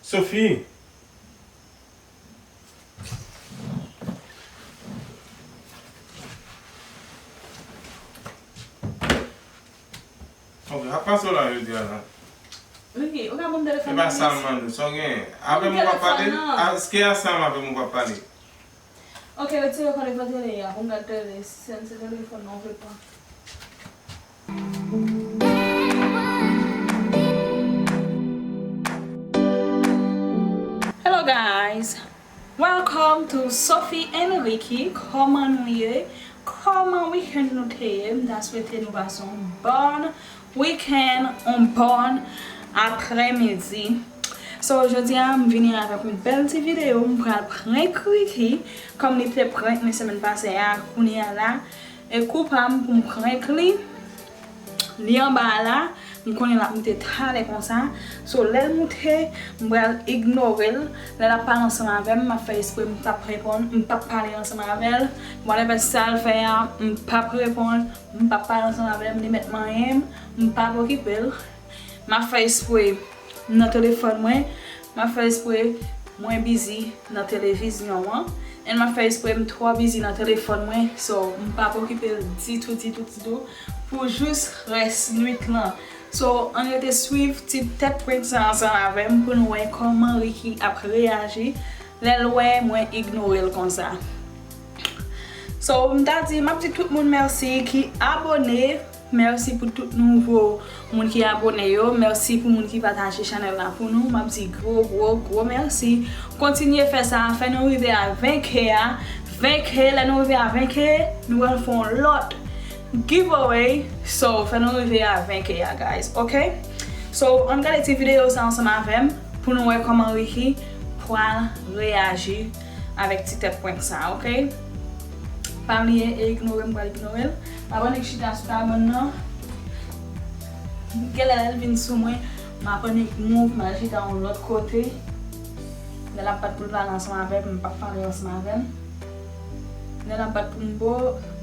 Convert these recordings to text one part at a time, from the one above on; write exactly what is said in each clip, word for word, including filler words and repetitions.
Sophie! Ok, sa k pase w la jodi a la? Ricky, ou ka ban m telefòn nan, mèsi. E pa sa m mande w, sa w genyen? Avè m ou p ap pale? Telefòn nan. A, èske a sa m avè m ou p ap pale? Ok, retire kòlèg nan tele a pou m gad tele, si se, se telefòn nan ou vle pran. Hello guys, welcome to Sophie and Ricky. Kòman nou ye? Kòman weekend nou te ye? M ta swete nou pase yon bon weekend, yon bon aprèmidi. So, jodi a, m vini avèk yon bèl ti videyo. M pral prank Ricky, kòm li te prank mwen semèn pase a, kounye a la, e kou pa m pou m prank li. Li anba a la, m konnen l ap moute talè konsa. So, lè l moute, m pral ignore l. Lè l ap pale ansanm avè m, m ap fè espre m p ap reponn, m p ap pale ansanm avè l. Whatever sa l fè a, m p ap reponn, m p ap pale ansanm avè l, m li mèt manyen m, m p ap okipe l. M ap fè espre m nan telefòn mwen, m ap fè espre mwen bizi nan televizyon an, and m ap fè espre m twò bizi nan telefòn mwen, so m p ap okipe l ditou, ditou, ditou, pou jis rès nwit lan. So, ann rete swiv ti tèt prank sa ansanm avè m pou nou wè kòman Ricky ap reyaji lè l wè mwen ignore l konsa. So, m ta di, m ap di tout moun mèsi ki abone. Mèsi pou tout nouvo moun ki abone yo. Mèsi pou moun ki pataje chanèl la pou nou. M ap di gwo, gwo, gwo mèsi. Kontinye fè sa. Fè nou rive a ven K a. Ven K, lè nou rive a ven K, nou pral fè yon lòt giveaway. So, fè nou rive a ven K a, guys. Ok? So, ann gade ti videyo sa ansanm avè m pou nou wè kòman Ricky pral reyaji avèk ti tèt prank sa, ok? Pa bliye e ignore m, pral ignore l. M ap annik chita sou kabann nan. Genlè lè l vin sou mwen, m ap annik move, m al chita yon lòt kote. Lè l ap bat pou l pale ansanm avè m, m p ap pale ansanm avè l. Lè l ap bat pou m bo,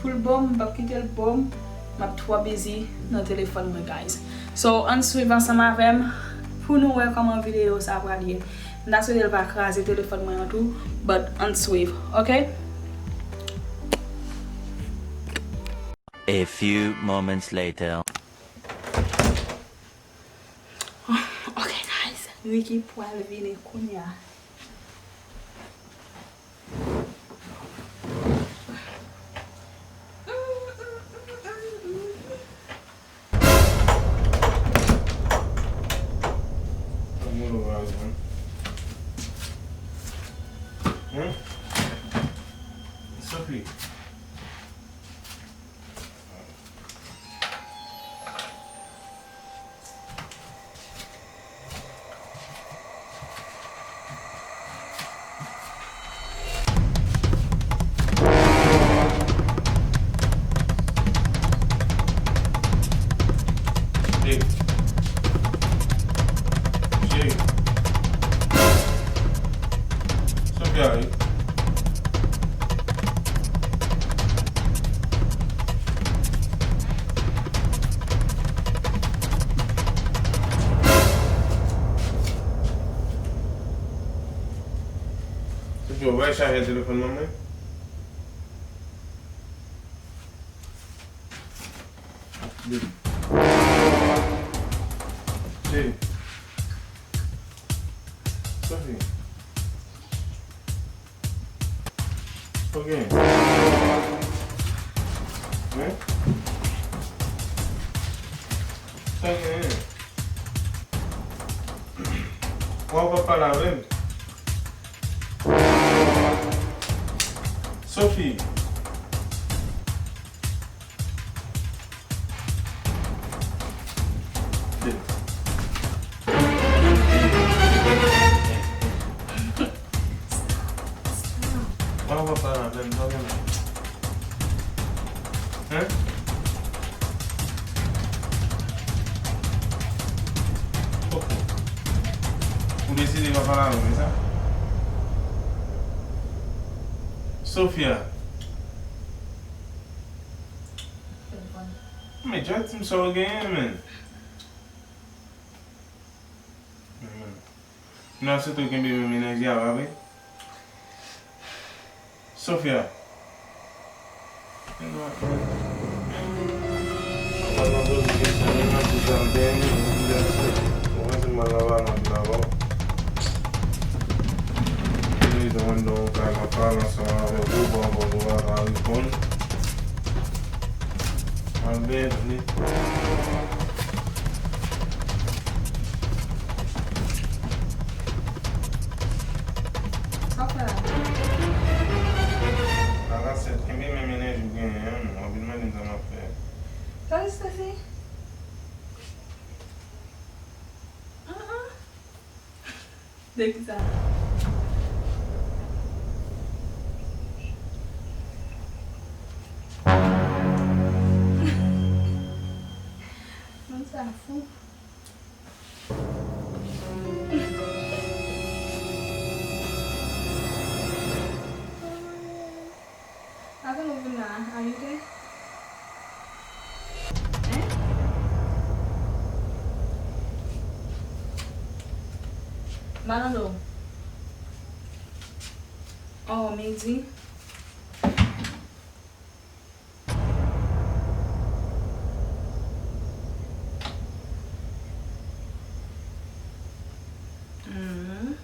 pou l bo m, m p ap kite l bo m. M ap twò bizi nan telefòn mwen, guys. So, ann swiv ansanm avè m pou nou wè kòman videyo sa pral ye. M ta swete l pa kraze telefòn mwen an tou, but ann swiv, ok? A few moments later. Ok, guys, Ricky pral vini kounye a. Hein? Sophie. Jay. Jay. Sophia, wi. Sophia, ou pa chaje telefòn manman? Baby. Baby. Sophie. Ok. Hein? Sa genyen? Wè w pa pale avè m. Sophie. Why w pa pale avè m, sa w gen la? Hein? Ok. Ou deside pa pale avè m, e sa? Sophia. Men, just di m sa w genyen, men. Men, men. N ap switou kenbe menm enèji a, pa vre? Sofia. Mwen panse m al nan Valmont la, bon. Mwen pale ansanm avèk ou, bon, bon, ou pa ka reponn. Mwen byen vini. Sa w fè la? Ala sèt, kenbe menm enèji w genyen an, non. W ap vin mande m sa m ap fè. Sa se Stacy? An, an. De kisa? Moun sa fou. Avan nou vin la, a mete? Hein? Malando. Oh, midi. Mhm.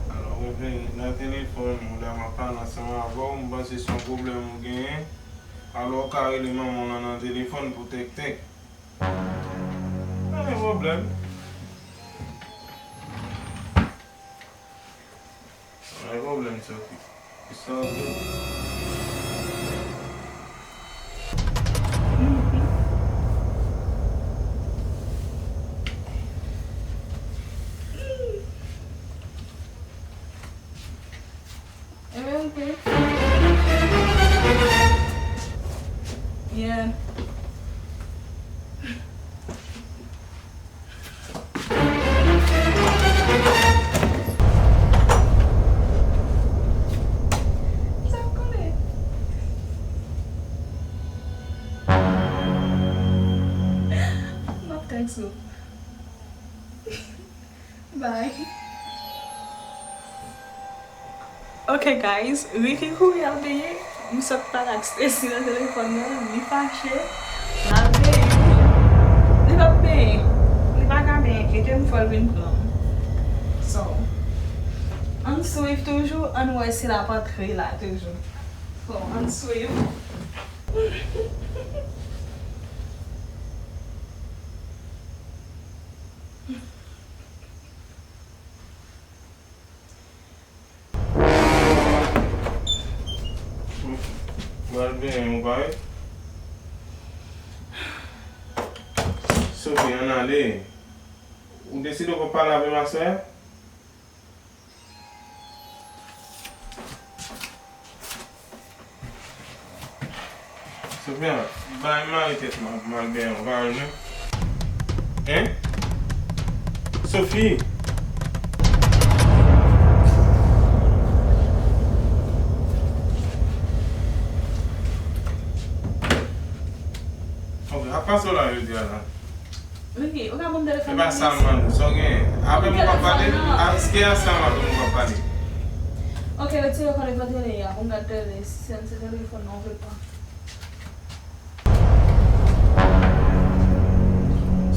Alò, mwen vin nan telefòn ou la, m ap pale ansanm avè w, m panse se yon pwoblèm ou genyen. Alò, ou ka rele manman w lan nan telefòn pou tèktèk. Pa gen pwoblèm. Pa gen pwoblèm, Sophie. It's all good. Enben, ok. Yeah. Sa w konnen? M ap tèks ou. Bye. Ok, guys, Ricky kouri al benyen. M sot pale ak Stacy nan telefòn nan, li fache. L al benyen. Li p ap benyen. Li pa ka benyen, kite m fè l vin pran m. So, ann swiv toujou, ann wè si l ap antre la toujou. So, ann swiv. Pral benyen, ou pa wè? Sophie, ann ale. Ou deside w p ap pale avè m aswè a? Sophia, bay mari tèt mwen pou m al benyen, ou pa wè l menm? Hein? Sophie! Ok, ap pase w la jodi a la. Ricky, ou ka ban m telefòn nan, please? E pa sa m mande w, sa w genyen? Avè m ou p ap pale? Telefòn nan. A, èske a sa m avè m ou p ap pale? Ok, retire kòlèg nan tele a pou m gad tele, si se, se telefòn nan ou vle pran.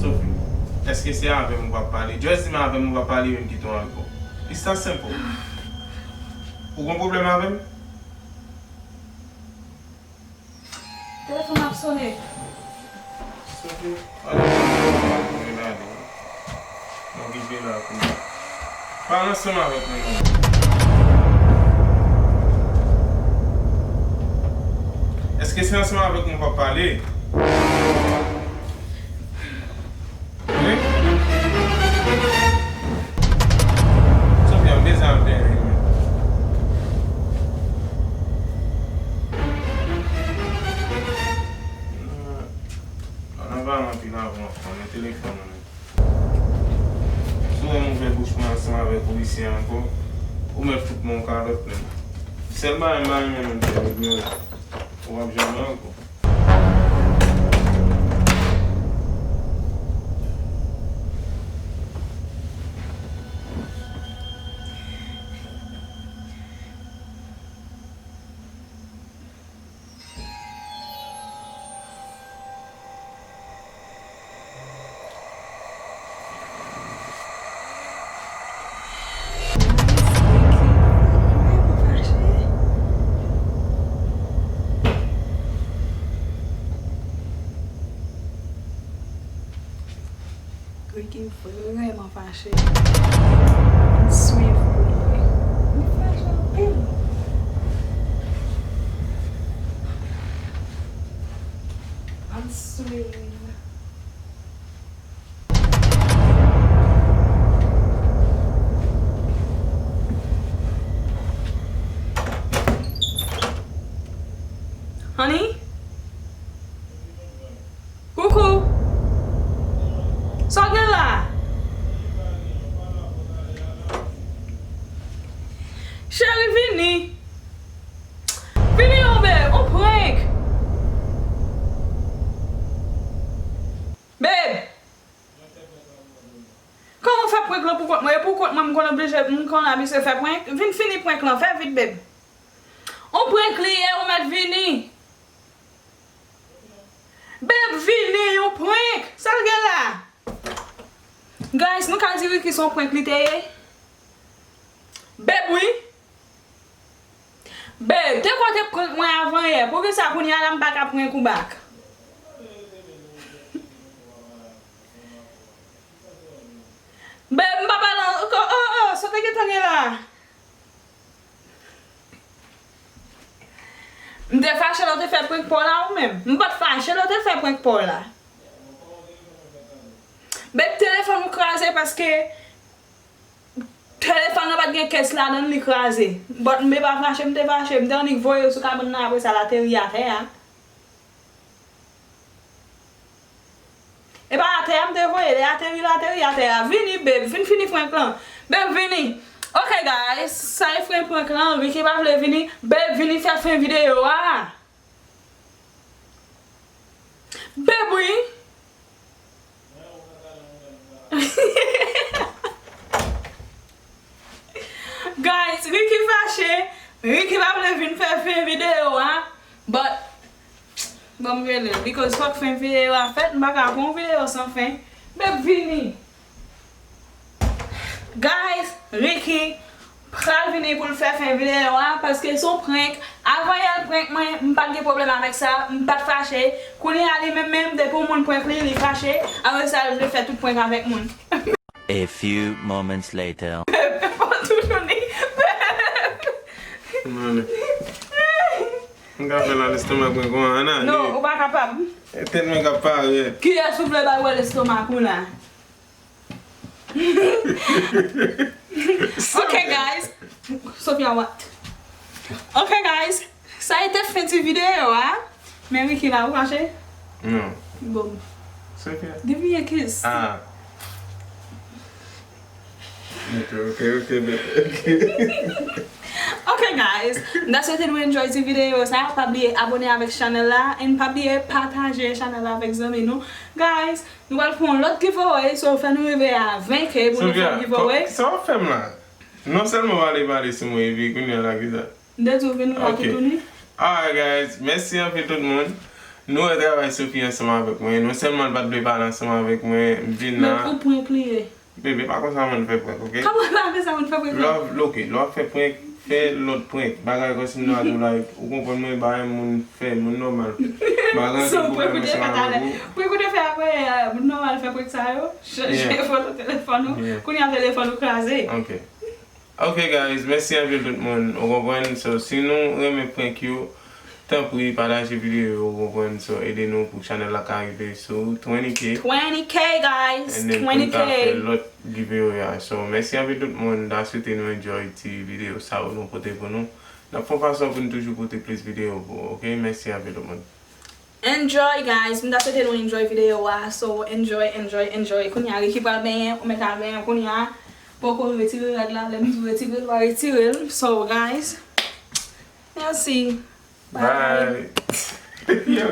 Sophie, èske se avè m ou p ap pale? Just di m avè m ou p ap pale, men m kite w ankò. It's that simple. Ou gon pwoblèm avè m? Telefòn ap sonnen. Sophie, ale, ale, ale. Mwen rive la kounye a. Pale ansanm avèk mwen, non. Èske se ansanm avèk mwen w ap pale? Wi. Sophia, m bezwen al benyen, wi. Non, ann ava anpil avan, ann nan telefòn ou menm. Si w wè m ouvè bouch mwen ansanm avèk ou isi ankò, ou mèt fout mwen yon kalòt menm. Sèl bagay m pa renmen menm se ou ap janbe ankò. Ricky vrèman fache. Ann swiv pou nou. Li fache anpil. Ann swiv. Honey? Koukou. Sa w gen la? Cheri, vini. Vini non, babe, on prank. Babe. Kòman fè prank lan pou kont mwen? E pou kont mwen, m konn oblije, m konn abitye fè prank. Vin fini prank lan, fè vit, babe. On prank li ye, ou mèt vini. Babe, vini, yon prank. Sa l gen la? Guys, nou ka di Ricky se yon prank li te ye? Babe, wi. Babe, te konn te prank mwen avan yè. Poukisa kounye a la m pa ka prank ou back? Babe, m pa pale ankò. Oh, oh, sa w te gentan gen la? M te fache lè w te fè prank pa w la ou menm? M pa t fache lè w te fè prank pa w la. Babe, telefòn ou kraze paske telefòn nan pa t gen kès ladan l, li kraze. But m te pa fache, m te fache. M te annik voye l sou kabann nan, apre sa l ateri atè a. E pa atè a m te voye, li ateri, li ateri atè a. Vini, babe, vin fini prank lan. Babe, vini. Ok, guys, sa e fen prank lan. Ricky pa vle vini. Babe, vini fè fen videyo a. Babe, wi. Guys, Ricky fache. Ricky pa vle vin fè fen videyo a. But, ban m rele l, because fòk fen videyo a fèt, m pa ka pran yon videyo san fen. Babe, vini. Guys, Ricky pral vini pou l fè fen videyo a, paske se yon prank. Avan yè l prank mwen, m pa t gen pwoblèm avèk sa, m pa t fache. Kounye a li menm menm, depi yon moun prank li, li fache. Apre sa, l vle fè tout prank avèk moun. A few moments later. Fò toujou ni. Mwen, m ka fè nan lestomak mwen kon Ana. Non, ou pa kapab. Tèt mwen k ap parèt. Kiyès ou vle bay wè lestomak ou la? Ok, guys. Sophia, what? Ok, guys. Sa e te fen ti videyo a. Men Ricky la, ou fache? Non. Bon. Sophia. Give me a kiss. Ah. Ok, ok, ok, babe. Ok. Ok, guys. M ta swete nou enjoy ti videyo sa. Pa bliye abone avèk chanèl la. And pa bliye pataje chanèl la avèk zanmi nou. Guys, nou pral fè yon lòt giveaway. So, fè nou rive a ven K pou nou fè giveaway. Sa w ap fè m la? Non sèlman w ale pale sou mwen, epi kounye a la, kisa? M te di w vin la toutouni. Alright, guys, mèsi anpil tout moun. Nou wè travay Sophie ansanm avèk mwen. Non sèlman l pa t vle pale ansanm avèk mwen, m vin la. Men ou prank li ye. Bebe, pa konsa moun fè prank, ok? Kòman pa konsa moun fè prank? Lè w, ok, lè w ap fè prank, fè lòt prank. Bagay kòmsi m nan di w la, ou konprann mwen, bagay moun fè, moun nòmal. Bagay ki pwoblèm ansanm avèk ou. Prank ou te fè apre, eh, moun nòmal fè prank sa yo. Chanje foto telefòn ou. Kounye a telefòn ou kraze. Ok. Ok, guys, mèsi anpil tout moun. Ou konprann? So, si nou renmen prank yo, tanpri pataje videyo yo, ou konprann? So, ede nou pou chanèl la ka rive sou twenty K. Twenty K, guys. And then pou n ka fè lòt giveaway a. So, mèsi anpil tout moun. M ta swete nou enjoy ti videyo sa yo nou pote pou nou. N ap fè yon fason pou n toujou pote plis videyo pou ou, ok? Mèsi anpil tout moun. Enjoy, guys. M ta swete nou enjoy videyo a. So, enjoy, enjoy, enjoy. Kounye a, Ricky pral benyen. Ou mèt al benyen kounye a. Poko retire rad la. Lè m di w retire l, w a retire l. So, guys, mèsi. Bye. Bye. Yo,